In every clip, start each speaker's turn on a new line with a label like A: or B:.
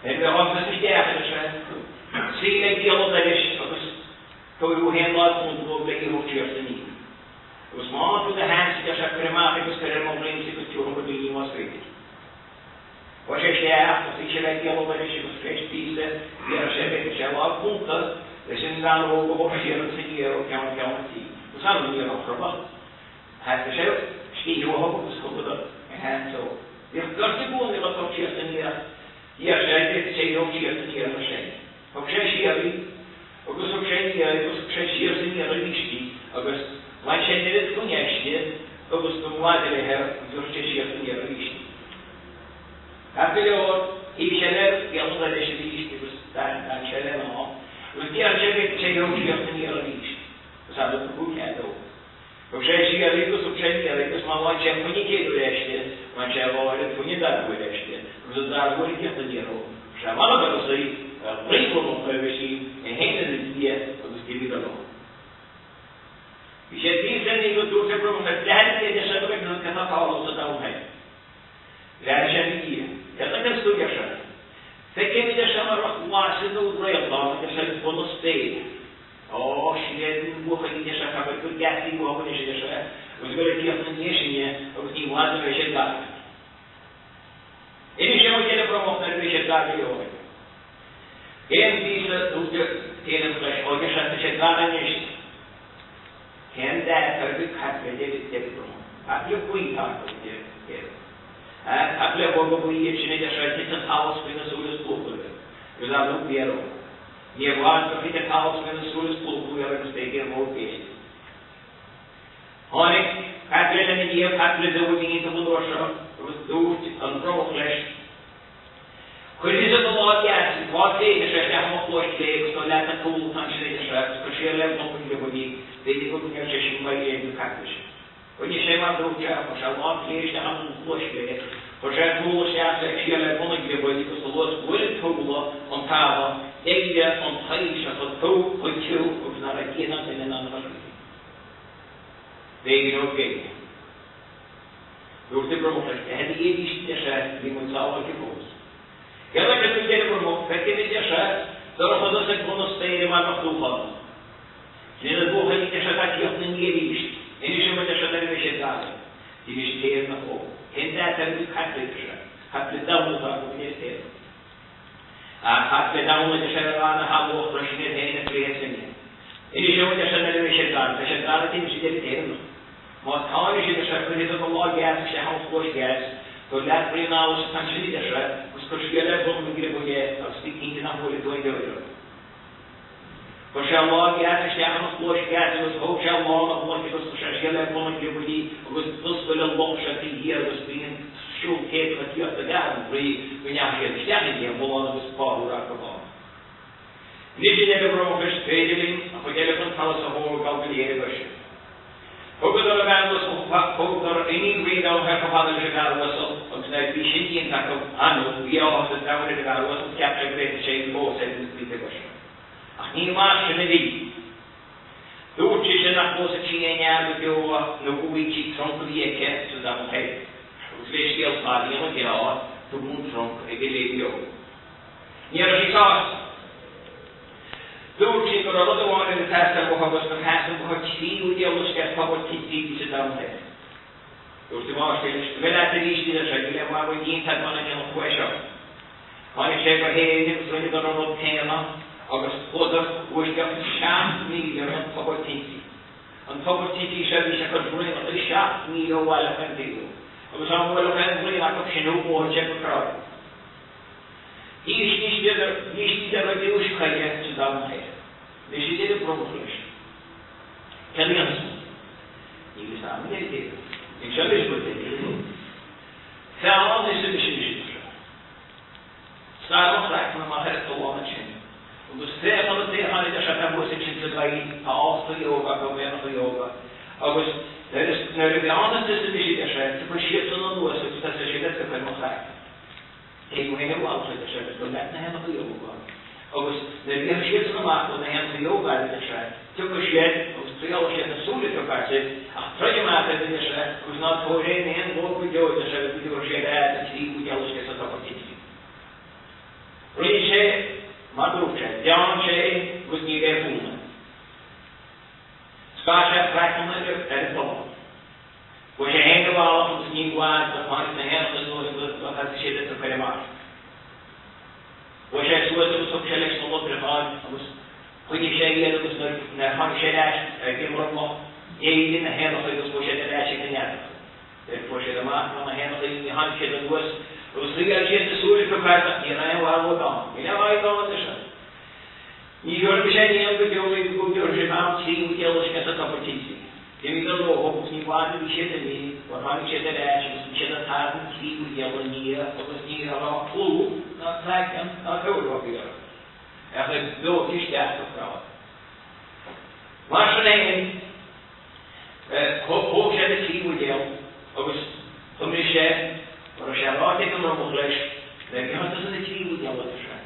A: Nuair a bheadh an tusa isteach, a deir sé, suigh le gialla doiris agus tabhair thú féin láimh chúnta dóibh le í a thabhairt siar is aniar. Agus má fhaigheann tú do sheans, a deir sé, cuir amach í agus cuir ar mo dhroimse agus tiúrfam go daoine más féidir. Chuaigh sé isteach agus shuigh sé le gialla doiris agus tar éis píosa d'iarr sé bhféadfadh sé lámh chúnta leis an bhean óg a thabhairt siar agus aniar ó cheann ceann an tí. Agus ar ndóigh ní raibh chrobhadh. Theastaigh sé scíth uathu agus thugadar a sheans dó. Bhíodh beirt i gcónaí le tabhairt siar is aniar ach d'iarr sé bhféadfadh sé í a thabhairt siar is aniar mar sin. Thug sé siar í agus thug sé aniar í agus thug sé siar is aniar arís í agus bhain sé an oiread fuinnimh aisti agus go mb'fhada léi agus thug sé siar is aniar arís í. Ceart go leor, shuigh sé le gialla doiris arís agus d'fhan sé lena am agus d'iarr sé bhféadfadh sé í a thabhairt siar is aniar arís agus ar ndóigh tugadh cead dó. Thug sé siar í agus thug sé aniar í agus má bhain sé fuinneamh an chéad uair aisti, bhain sé a oiread fuinnimh an dara huair aisti, agus an dara huair ag tíocht aniar ó chuir sé amach agus í ar dhroim an choimhthín, é féin ina diaidh agus d'imíodar leo. Bhí sé píosa ina dhiaidh agus dúirt sé go raibh sé leath ina dhiaidh sé go bhfeicfeadh cad tá ag tarlú sa domhan thoir. Bhreathnaigh sé ina dhiaidh. Céard a fheiceanns tú, a deir sé. Feicim, a deir sé, mar bheadh lasair nó réalt ann, a deir sé, ag bun na spéire. Ó, sin iad na buachaillí, a deir sé, tá ag cur geasaí uathu anois, a deir sé, agus ag dul ag tíocht ina ndiaidh sinne agus ní i bhfad go mbeidh siad gar dúinn. Inis dom, a deir an bromach, nuair a bheidh siad gar go leor dúinn. Cén píosa dúirt an t-éanach leis, ó, a deir sé, tá siad gar anois. Cén dath atá ar a gcuid caiple, a deir an bromach. Caiple buí atá acu, a deir an t-éanach. Caiple boga buí iad sin, a deir sé, thit an t-allas faoina súile is plúchadh iad, agus ar ndóigh bhí ar ól. Níor mhaith gur thit an t-allas faoina súile is plúchadh iad agus b'éigean dhóibh géilleadh. Tháinig caiple eile ina dhiaidh, caiple dubh a bhí iontu an uair seo, agus dúirt an bromach leis, Cuir thusa do lámh dheas, lámh chlé, a deir sé, isteach i mo chluais chlé agus tabhair leat an t-úll atá ansin, a deir sé, agus cuir siar le bun mo ghriobaill í, b'fhéidir go gcoinneoidh sé sin réidh na caiple sin. Rinne sé mar dúirt sé, chuir sé a lámh chlé isteach ina chluais chlé, chuir sé an t-úll isteach is siar le bun a ghriobaill agus a luaithe is bhuail an t-úll an talamh, d'éirigh an taoille chomh tiubh chomh tiubh agus nach raibh Dia ná duine in ann a chur fúithi. B'éigean dóibh géilleadh. Dúirt an bromach leis, Leath ina dhiaidh arís, a deir sé, bhí muid sábháilte fós. Céard a fheiceann tú, a deir an bromach, feicim, a deir sé, dorchadas ag bun na spéire mar bheadh dúchán ann. Sin iad na buachaillí, a deir sé, atá ag tíocht ina ndiaidh arís. Inis dom, a deir sé, nuair a bheidh siad gar dúinn. D'inis an t-éanach dhó. Cén dath atá ar a gcuid caiple, a deir sé. Caiple donn atá acu, a deir an t-éanach. Á, caiple donn, a deir sé, ar ana-shamhlódh leis sin iad féin ag rith sinne. Inis dom, a deir sé, nuair a bheidh siad gar. Beidh siad gar duit anois, a deir an t-éanach. Má tá anois, a deir sé, cuir thusa do lámh dheas isteach i mo chluais dheas, tabhair leat braon allais atá ansin, a deir sé, agus cuir siar le bun mo ghriobaill é agus bí cinnte nach mbuailfidh tú aon deoir orm. Chuir sé a lámh dheas isteach ina chluais dheas agus thóg sé lán a ghlaice agus chuir sé siar le bun a ghriobaill í agus d'oscail an luch sé taobh thiar agus bhí an siúl céadna ag tíocht ag athrú brí go ndeachaigh siad isteach i ndiaidh an bhulláin agus báthadh acu ann. Anois a deir an bromach is féidir linn an chuid eile den turas a thógáil go léir agois. Thugadar a bhean uasal thugadar iníon rí an domhain thoir chomh fada leis an bhfear uasal agus nuair a bhí sin déanta acu, ar ndóigh, bhí áthas an domhain ar an bhfear uasal, cheap sé go bhféadfadh sé í a phósadh ar an bpointe boise. Ach ní mar sin a bhí. Dúirt sise nach bpósfadh sí aon fhear go deo nó go bhfaigheadh sí trunc a bhí aici sa domhan thoir. Agus le scéal fada a dhéanamh gearr, tugadh an trunc ag an lady óg. Ní raibh sí sásta. Dúirt sí go raibh rud amháin eile ag teastáil uaithi agus gur theastaigh uaithi tríú diabhal uisce tobar tintrí a bhí sa domhan thoir. Dúirt an máistir leis, Gabh leat arís, a deir sé, go leith mhaith bhfuil iontach mar a ndéanfadh tú é seo. Tháinig sé go hÉirinn agus rinneadar an rud céanna agus chuadar thuaisceart 7 míle ar an tobar tintrí. An tobar tintrí seo bhí sé ag cur braonachaí 7 míle ó bhaile chaon taobh dó agus á mbuailfeadh aon bhraon acu sin thú bhóthair sé go cráite. Dhíslíodar arís chuige sa domhan thoir. Anois a deir an bromach leis. Céard a dhéanfas muid? Níl fhios a'm, a deir an t-éanach. Ag seo anois muid, a deir an bromach. Feánn is anois anois a deir sé. Scar mo chraiceann amach ar an tulán ansin. Agus féach ar na préacháin a deir sé atá thuas ansin sa gcoill, tá ealtaí óga acu, éanachaí óga. Agus nuair a bheánnas tusa anois a deir sé, tiocfaidh siadsan anuas agus tosóidh siad ag piocadh ar mo chraiceann. Téigh thú féin abhaile, a deir sé, agus tabhair leat na héanachaí óga. Agus nuair a gheobhaidh siadsan amach go bhfuil na héanachaí óga agat, a deir sé, tiocfaidh siad agus triálfaidh siad na súile a phiocadh asat, ach troid amach iad, a deir sé, agus ná tabhair aon aon dhóibh go deo, a deir sé, go dtabharfaidh siad a fhad le tríú buidéal uisce sa tobar tintrí. sé mar dúirt sé, d'fheann sé agus ní raibh fúna. Scair sé a chraiceann ar an tulach. Chuaigh sé féin i bhfalach agus ní i bhfad gur tháinig na héanacha anuas agus gur thosaigh siad ag cur amach. Chuaigh sé suas agus thug sé leis na lupracháin agus choinnigh sé iad agus nuair a tháinig sé ar ais ag an mbrothallach d'éirigh na héanacha agus chuaigh siad ar ais ag na neadacha. Nuair a fuair siad amach go raibh na héanacha imithe tháinig siad anuas agus shuigh siad na súile acu fad ach ní raibh aon mhaith uathu ann. Ní raibh aghaidh ann anois. Ní dhearna sé aon go deo go dtabharfaidh sé am tríú buidéal uisce sa tobar timpeall. D'imíodar leo agus ní bhfada a bhí siad imithe gur tháinig siad ar ais agus bhí siad ag tarraingt an tríú buidéal ina ndiaidh agus ní raibh clúmh ná craiceann ná piobar orthu ach ag dóite isteach go crá. Mar sin féin, thóg sé na trí bhuidéal agus chuimhnigh sé go raibh sé ráite ag an mbromach leis, Nuair a gheobhaidh tusa na trí bhuidéal, a deir sé,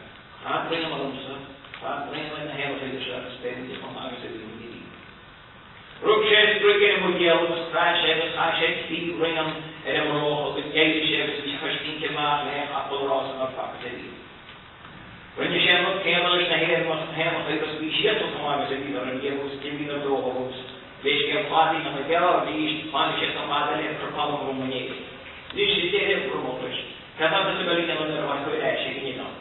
A: Caith braon ormsa, caith braon ar na héanacha a deir sé agus beidh muid chomh maith agus a bhí muid ariamh. Rug sé screig ar an mbuidéal agus chraith sé agus chaith sé trí bhraon ar an mbromach agus d'éirigh sé agus bhí sé chun stince amach le capall rása nár facthas ariamh. Rinne sé an rud céanna leis na héanacha agus bhí siadsan chomh maith agus a bhíodar ariamh agus d'imíodar leo agus pé scéal fada a dhéanamh gearr arís tháinig siad chomh fada le crocán an Bhromaigh in Éirinn. Anois a deir an bromach leis, cad tá tusa ag dul a dhéanamh nuair a tháinig tú ar ais ag an oileán?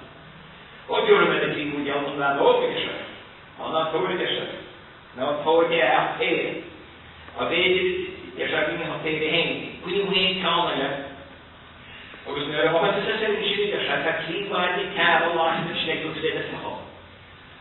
A: Ó tabharfaidh mé na trí bhuidéal don bhean óg, a deir sé. Á ná tabhair, a deir sé. Ná tabhair di ach péire. Á b'fhéidir, a deir sé, go ndéanfadh péire féin di. Coinneoidh mé féin ceann eile. Agus nuair a mhothaigh tusa sa rince sin, a deir sé, tá trí mhaide cearra lasta ansin ag do thréada sa chothú.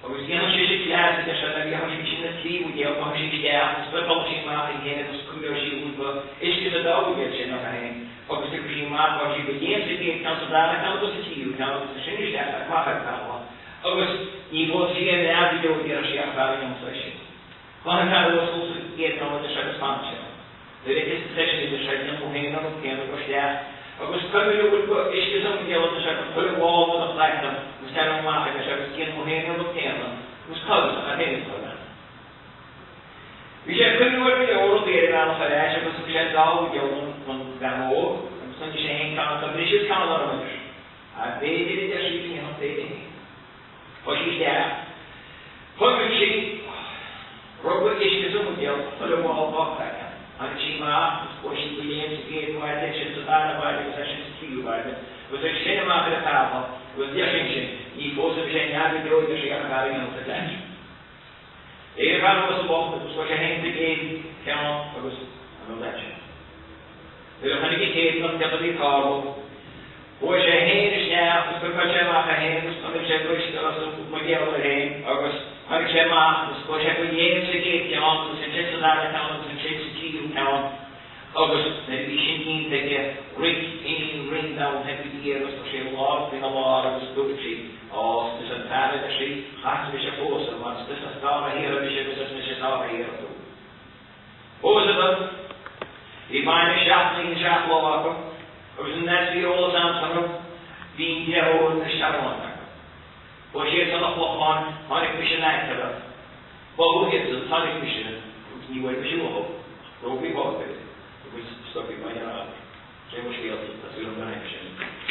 A: Agus dhéanfaidh sise cleas, a deir sé, nuair a gheobhaidh sí sin na trí bhuidéal, gabhfaidh sí isteach agus fuipeálfaidh sí amach í féin agus cuimleoidh sí uaidh uisce sa dá bhuidéal sin uirthi féin agus tiocfaidh sí amach, gabhfaidh sí go léim sa gcéad ceann, sa dara ceann agus sa tríú ceann agus ansin isteach amach ar an talamh agus ní phósfaidh sí aon fhear go deo a déarfaidh sí ach fear a dhéanfas é sin. Fan an fear uasal sa gcéad ceann a deir sé agus fanfaidh sé ann. Nuair a d'ith seisean a deir sé déan tú féin an rud céanna gabh isteach agus cuimil uait go uisce sa mbuidéal a deir sé agus cuir lámh i do chraiceann agus tarraing amach a deir sé agus déan tú féin an rud céanna agus cá bhfios ach é féin atá ann. Bhí sé ag cuimhniú ar go leor rudaí ar a bhealach ar ais agus thug sé an dá bhuidéal don bhean óg agus choinnigh sé féin ceann acu anois is ceann orm a deir sé. Á b'fhéidir a deir sí go ndéanfadh péire féin. Chuaigh sí isteach. Chuimil sí rug uisce sa mbuidéal, chuile bhall dá craiceann. Tháinig sí amach agus chuaigh sí go léim sa gcéad bhaile, ansin sa dara baile agus ansin sa tríú baile, agus as sin amach ar an talamh agus deir sí ansin, Ní phósfaidh mise aon fhear go deo, a deir sí, ach an fear a dhéanfas an cleas sin. D'éirigh an fear uasal bocht agus chuaigh sé féin sa gcéad cheann agus an rud ansin. Nuair a chonaic an Céitinneach céard a bhí ag tarlú, chuaigh sé féin isteach agus chuir sé amach é féin agus chuimil sé uisce as an mbuidéal air féin agus tháinig sé amach agus chuaigh sé go léim sa gcéad cheann agus ansin sa dara ceann agus ansin sa tríú ceann agus nuair a bhí sin déanta aige rith iníon Ríondomhain go dtí é agus chuir sé a lámh faoina lár agus dúirt sí, Á, is tusa an fear a deir sí, chaithfeas mise a phósadh mar is tusa is fearr a thiartha mise agus is mise is fearr a thiartha tú. Phósadar. Bhí bainis seacht n-oíche seacht lá acu, agus an fhad is bhí eolas a'msa orthu, bhí an deartháir ina searrán acu. Chuaigh siadsan a Chlocháin, tháinig mise in aice leo. Ba iadsan, tháinig mise, agus ní bhfuair mise uathu ach brógaí páipéir agus stocaí bainne ramhar. Sin mo scéalsa, tá súil agam gur thaitnigh sé libh.